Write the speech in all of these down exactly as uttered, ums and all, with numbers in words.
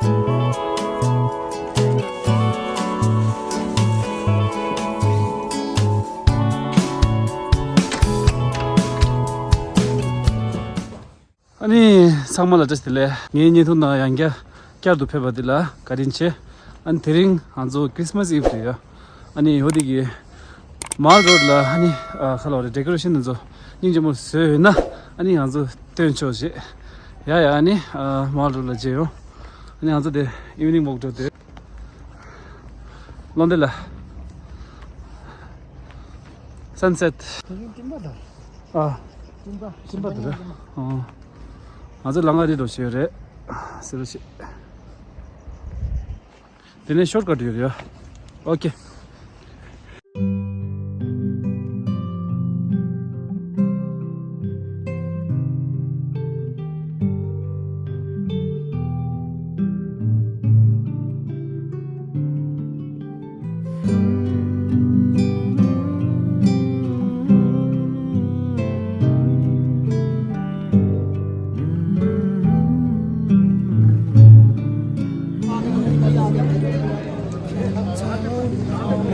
ཨ་ནི་ཚང་མ་ལ་བཀྲ་ཤིས་བདེ་ལེགས། ངའི་བརྙན་ཐུང་ནང་ཡང་བསྐྱར་བསྐྱར་དུ་ཕེབས་པ་འདི་ལ་བཀའ་དྲིན་ཆེ། ཨ་ནི་དེ་རིང་ང་ཚོ་Christmas Eve་རེད་ཡ། ཨ་ནི་འོ་དེ་གི་Mall Road་ལ་ཨ་ནི་ཨ་ཁ་ལོ་རེ་decoration་ཚོ་སྙིང་རྗེ་མོ་བཟོས་ཡོད་ན་ཨ་ནི་ང་ཚོ་སྟོན་ཆོག་ཞེས། ཡ་ཡ་ཨ་ནི་ཨ་Mall Road་ལ་མཇལ་ཡོང་། ཨ་ནི་ང་ཚོ་དེ་evening walk་འགྲོ་དེ། ལོ་འདི་ལ་sunset། དེ་རིང་སྤྲིན་པ་དང་། ཨ། སྤྲིན་པ། སྤྲིན་པ་དེ་རེད། ཨ། ང་ཚོ་ལམ་ཁ་རི་འགྲོ་བྱས་ཡོད་རེད། ཟེར་རོ་ཞེས། དེ་ནས་shortcut་ཡོད་རེད། ཨོ་ཁེ།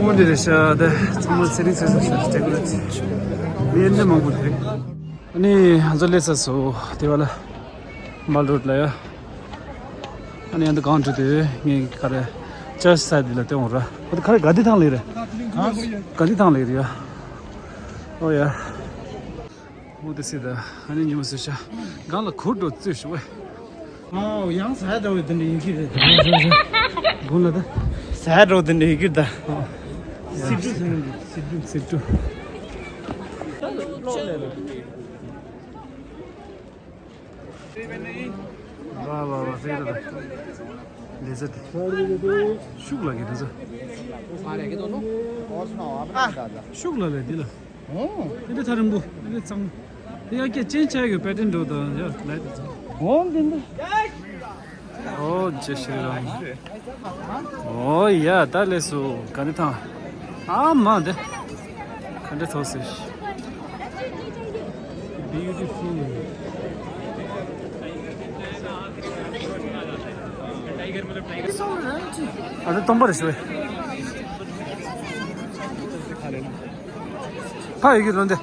མོ་འདི་རེད་ཤག་དེ་ཚང་མ་ཚེ་རིང་ཚེ་སྲོག་ཤག་སྤྲད་གི་རེད། མི་ཡོན་ཏན་མང་པོ་འདུག་ཨ་ནི་ང་ཚོ་སླེབས་ཚར་སོང་། དེ་བ་ལ་Mall Road་ལ་ཡ། ཨ་ནི་ཡང་འདི་གང་འགྲོ་དེ་ངས་ག་རེ་church side་ལ་བསྟན་འོང་ར། ཨ་དེ་ག་རེ་ག་འདི་ཐང་ལེགས་རེད། ག་འདི་ཐང་ལེགས་རེད་ཡ། ཨོ་ཡ། ཨོ་དེ་སྲིད་ད། ཨ་ནི་ཉི་མ་སྲིད་ཤ། གང་ལ་གུར་འགྲོ་རྩོད་ཞུ་བས། ཨོ་ཡང་ཟ་འདྲ་བའི་དེ་འདྲ་ཡིན་གྱི་རེད། དགུང་ལ་ད། ཟ་འགྲོ་དེ་འདྲ་ཡིན་གྱི་ད། སི་ཏུ་ཟེར་ནི་འདི་སི་ཏུ། སི་ཏུ། ལ་ལ་ལ་ཟེར་རེད། ལེ་ཟ་དེ། ཤུགས་ལ་གི་ལེ་ཟ། ཤུགས་ལ་ལས་འདི་ལ། ཨེ་འདྲ་ཐག་རིང་པོ། ཨེ་འདྲ་གཙང་མ། དེ་ཡ་སྐད་ཅན་ཆ་ཡོད་པེ་ཏན་འགྲོ་དང་ཡ་ལའི་དེ་ཚོ། འོ་འདི་འདི། ཨོ་ཇེ་ཤྲི་རམ། ཨོ་ཡ་ད་ལས་སུ་ག་ནི་ཐང་། ཨ་མ་འདི། ག་འདྲ་ཐོག་སི། Beautiful། ཨ་ད་སྟོང་པ་རེད་ཤོད། ཕ་ཡི་གི་རོ་འདི།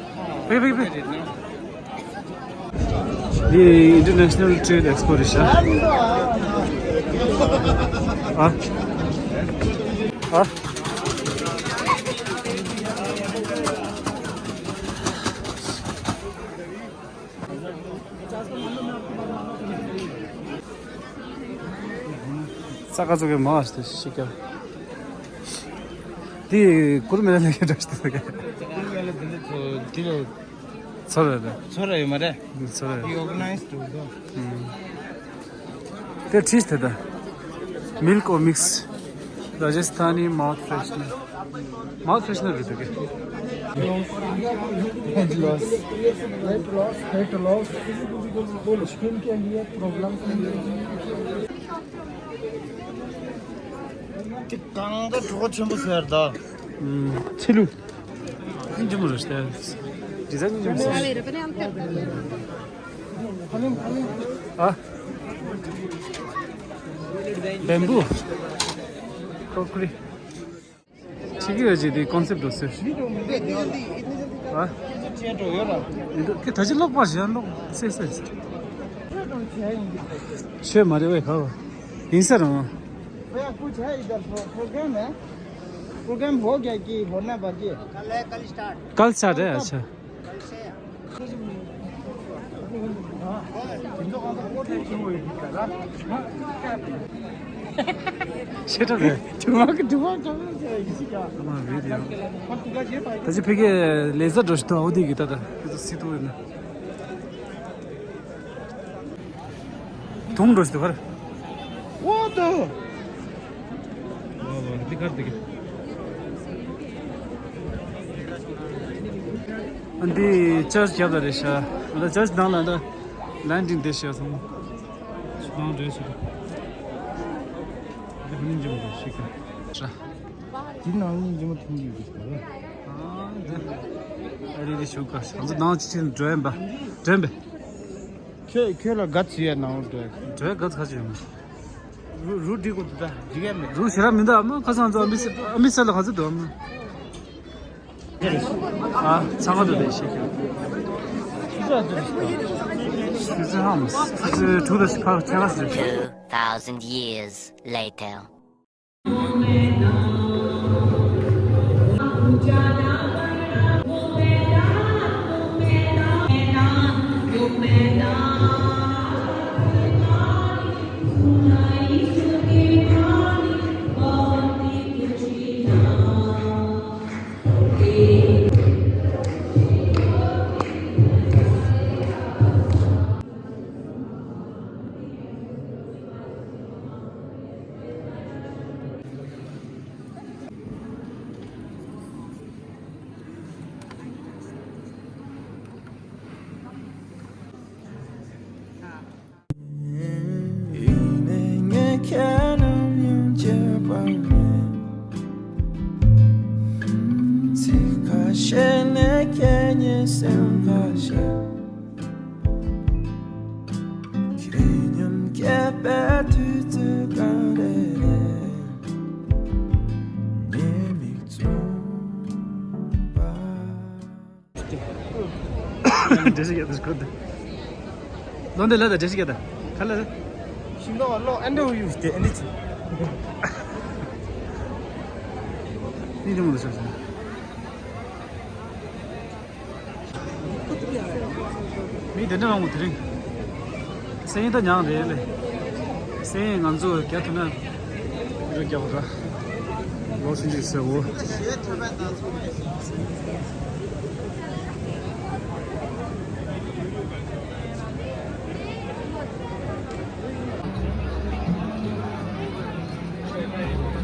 ཕེ་ཕེ་ཕེ། འདི་International Trade Expo་རེད་ཤག་ཨ། ཨ། ས་ཁ་ཚོ་གི་མ་ཨ་སྟེ་ཤི་ཀ། དེ་ཀུར་མེ་ལ་ལེགས་འདྲ་ཞིག་དེ་ཀ། ཀུར་མེ་ལ་དེ་འདྲ་ཚོ་དེ་ལ་ཚོ་རེད་རེད། ཚོ་རེད་ཡོད་མ་རེད། ཚོ་རེད། དེ་organized་འདུག་དོ། དེ་ཁྲིས་དེ་ད། Milk or mix Rajasthani mouth freshener. Mouth freshener་རེད་འདུག་གི། Weight loss. Weight loss, fat loss, skin के लिए problem के लिए। དེ་གང་ད་གྲོགས་ཆེན་པོ་ཟེར་ད། ཚི་ལུ། ཨིན་ཇི་མོ་རེད་ཤག Design་ཨིན་ཇི་མོ་ཟེར། ཨ། Bamboo crockery། ཆི་གི་ཡོད་ཅིག་དེ་concept་འགྲོ་ཟེར། ཨ། ཡིན་འདུག་གི་ད་ཅི་ལོག་པ་ཞིག་ཡང་ལོག་སེ་སེ། ཤོད་མ་རེད་བས་ཁ་བ། ཡིན་ས་རང་། भैया, कुछ है इधर pro-, programme है? प्रोग्राम हो गया कि होना बाकी है? कल start है। अच्छा। ཤེས་ཐུབ་རེད། དུ་མ་གི་དུ་མ་གང་ཟེར་ཡིན་ཤི་ཀ། ཨ་མ་བི་ཌིའོ། ད་ཅི་ཕ་གི་ལེ་ཟ་འགྲོ་ཞིག་འདུག་ཨོ་དེ་གི་ད་ད་ཁྱེད་ཚོ་སི་ཏུ་ཡིན་ན། དུང་འགྲོ་ཞིག་འདུག་གར། ཨོ་ཏོ། ཨ་འདི་ཅར་ཆི་རྒྱབ་ལ་རེད་ཤག་ཨ་ད་ཅར་ཆི་ནང་ལ་ད་ལན་ཏིང་དེ་ཤག་སོང་། ནང་འདྲེས་ཤག་འདི་ཧ་ནི་འཇིམ་རེད་ཤི་ཀ། འདི་ནང་ནི་འཇིམ་ཐུང་གི་འདུག་ག། ཨ་འདི་ཨ་རི་རི་ཤུ་ཀ་ང་ཚོ་ནང་ཅི་ཅི་འགྲོ་ཡིན་པ་འགྲོ་ཡིན་པས། ཁྱོད་ཁྱོད་ལ་ག་ཚོད་ཡ་ནང་འགྲོ་ཡ། འགྲོ་ཡ་ག་ཚོད་ཁ་ཅིག་ཡོད་མ། རུ་རུ་འགྲིག་གོ་འདུག་ད་འགྲིག་ཡ་མེད། རུ་ཞེ་དྲག་མི་འདུག་ཨ་མ། ཁ་སང་ཚོ་ཨ་མི་སི་ཨ་མི་སི་ལ་ག་ཚོད་འདུག་ཨ་མ། ཨ་ཚང་མ་འདུག་དེ་ཤེས་ཀྱི། ཆུ་ཚོད་ཧམ། ཆུ་ཚོད་དྲུག་དང་ཕར་ཁྱད་པར་ཟེར། Two thousand years later. འགྲེལ་བཤད་རྒྱག་དུས་སྐོར་དུ། ལོ་འདི་ལ་ད་འགྲེལ་བཤད་རྒྱག་ད། ག་ལ། ཤིང་ཏོག་ལོ་ཨན་ཌར་ཡུ་སི་ཏེ་ཨན་ཌར་ཅི། ནི་ཅུང་ལ་ཤོར་སོང་། མི་དེ་འདྲ་མང་པོ་དེ་རིང་། སེང་ད་མྱངས་རེད་ལེ། སེང་ང་ཚོ་རྒྱ་ཐུ་ན་རུ་རྒྱག་པ་འདྲ། ལོ་སིན་ཅིག་ཟེར་འོ།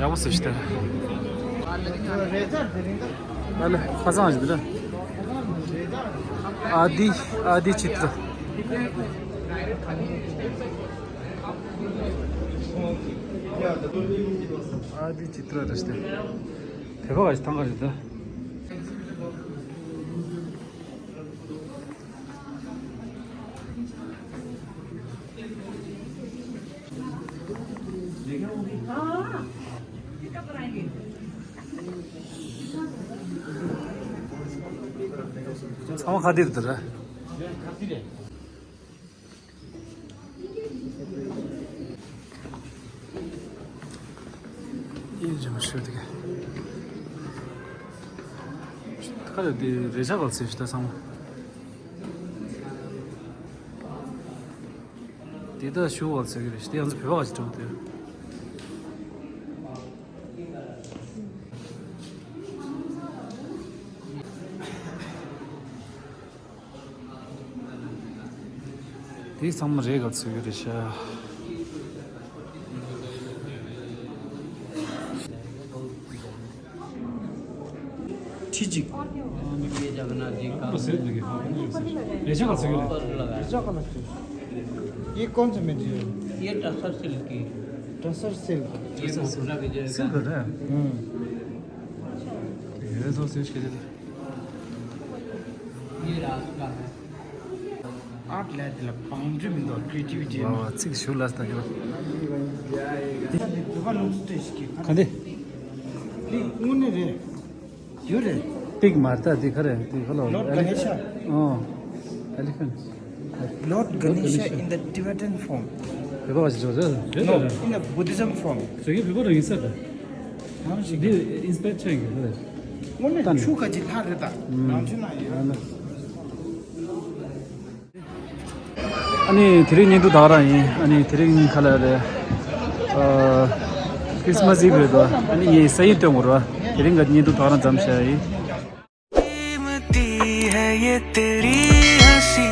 ཡག་པོ་ཟེར་ཤི་ད། ཨ་ལེ་ཁ་སང་ཞིག་འདི་ར། ཨ་དི་ཨ་དི་ཅི་ཏྲ། ཨ་དི་ཅི་ཏྲ་རེད་ཤི་ད། བོད་པ་ག་ཞིག་ཐང་ག་རེད་ད། ཚང་མ་ཁ་བདེ་རེད་ད་ར། ཡིན་ཅི་མ་ཤོད་དེ་ག། ཁ་ལ་དེ་རེ་ཆ་ག་ཚོད་ཞིག་ད་ཚང་མ། དེ་ད་ཞུ་བ་ཚོད་ཀྱི་རེད་ཤི་དེ་ཡང་ཚོ་བོད་པ་ག་ཅིག་གྲོངས་དེ། དེ་ཚང་མ་རེད་ག་ཚོད་ཀྱི་རེད་ཤ། ཁྲི་གཅིག་རེ་ཆ་ག་ཚོད་ཀྱི་རེད། ये कौन सा मटेरियल? ये टसर सिल्क की। टसर सिल्क। ये मोगरा विजय का। सिल्क है। हम्म। ये तो सिल्क के लिए। ये रात का है। आर्ट ལས་དེ་ལ་བང་སྒྲིག་མི་འདུག་ཁྲི་ཨེ་ཊི་བི་ཊི། ཝ་ཝ་ཚིག་ཞུ་ལ་སྟ་གི་བ། དེ་བ་ལུགས་སྟེ་ཞིག་གི་ག་འདི། དེ་དངོས་གནས་རེད། ཡོད་རེད། པིག་མ་རེད་ད་དེ་ག་རེད་དེ་ག་ལ། Lord Ganesha. ཨོ། Elephant. Lord Ganesha in the Tibetan form. བོད་པ་བ་ཞིག་འགྲོ་རེད། No, in the Buddhism form. ཟེར་གི་བོད་པ་རང་ཡིན་ས་རེད། རང་ཞིག་འདི་ཨིན་སི་པེག་ཆེན་གི་རེད། དངོས་གནས་ཆུ་ཁ་ཅིག་ལྷ་རེད་ད། ཨུམ། རང་ཆུ་ན་ཡོད། ཨ་ན། ཨ་ནི་དེ་རིང་བརྙན་ཐུང་ད་ག་རང་ཡིན། ཨ་ནི་དེ་རིང་ག་ལ་རེད། ཨ། ཁྲིས་མས་ཨིབ་རེད་དོ། ཨ་ནི་ངས་ས་ཡིག་སྟོན་དགོས་རེད་བ། དེ་རིང་གི་བརྙན་ཐུང་ད་ག་རང་མཚམས་བཞག་ཡིན། कीमती है ये तेरी हंसी।